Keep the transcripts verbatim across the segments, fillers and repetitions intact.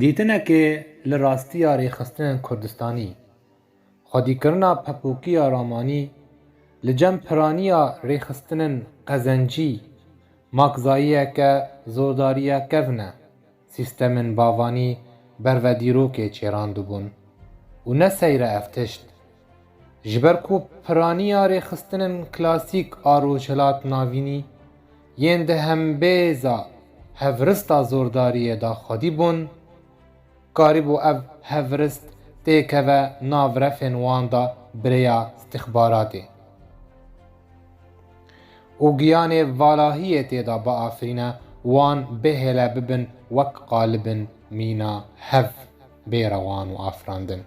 Dîtinekê li rastiya rêxistinên Kurdistanî, xwedîkirina pepûkiya ramanî li cem piraniya rêxistinên qezencî, makzayiyeke zordariyekevn e. Sîstemên bavanî berve dîrokê çêrandibûn û ne seyr e ev tişt. Ji ber ku piraniya rêxistinên klasîk a Rojhilat Navînî yên di hembêza hevrista zordariyê de xwedî bûn, karîbû ev hevrist têkeve nav refên wan de bi rêya stixbaratê û giyanê valahiyê tê de biafirîne, wan bihêle bibin wek qalibin mîna hev bê rewan û afirandin.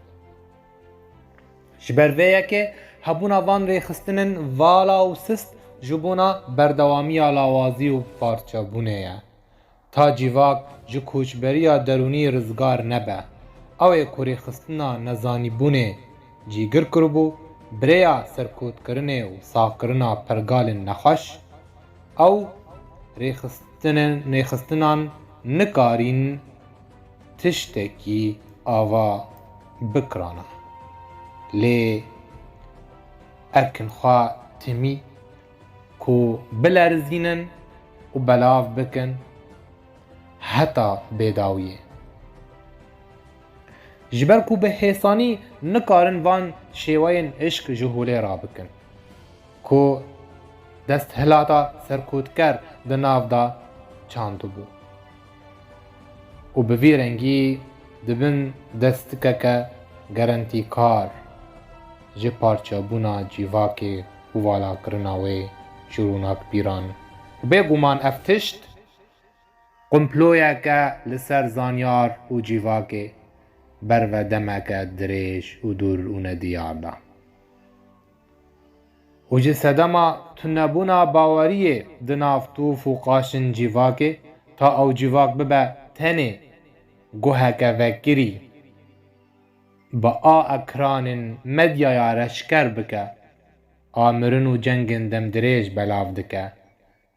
Ji ber vê yekê hebûna van rêxistinên vala û sist ji bona berdewamiya lawazî û parçebûnê ye. Ta civak ji koçberiya derûnî rizgar nebe, ew ê ku rêxistina nezanîbûnê cîgir kiribû, bi rêya serkotkirinê û saxkirina pergalên nexweş, ew rêxistinin, rêxistinan nikarîn tiştekî ava bikirana. Lê erkin xwe timî ku bilerizînin û belav bikin heta bêdawiyê. Ji ber ku bi hêsanî nikarin van şêweyên hişk ji holê rabikin, ku desthilata serkotker di nav de çandibû û bi vî rengî dibin destikeke gerentîkar ji parçebûna cîvakê û valakirina wê ji rûnakbîran. Û bêguman ev tişt komployeke li ser zanyar û cîvakê berve demeke dirêj û dûr û nediyar da. Û ji sedema tunebûna baweriyê di nav tûf û qaşên cîvakê, ta ew cîvak bibe tenê guheke vekirî, bi a ekranên medyaya reşker bike, a mirin û cengên demdirêj belav dike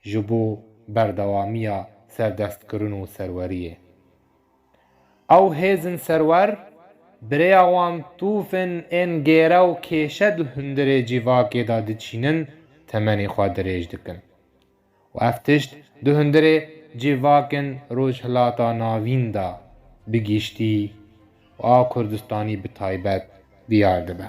ji bo berdewamiya serdestkirin û serweriyê. Ew hêzên serwer, bi rêya wan tûfên ên gêre û kêşe di hundirê cîvakê de diçînin, temenê xwe dirêj dikin. Û ev tişt di hundirê cîvakên Rojhilata Navîn de bi giştî û a Kurdistanî bi taybet diyar dibe.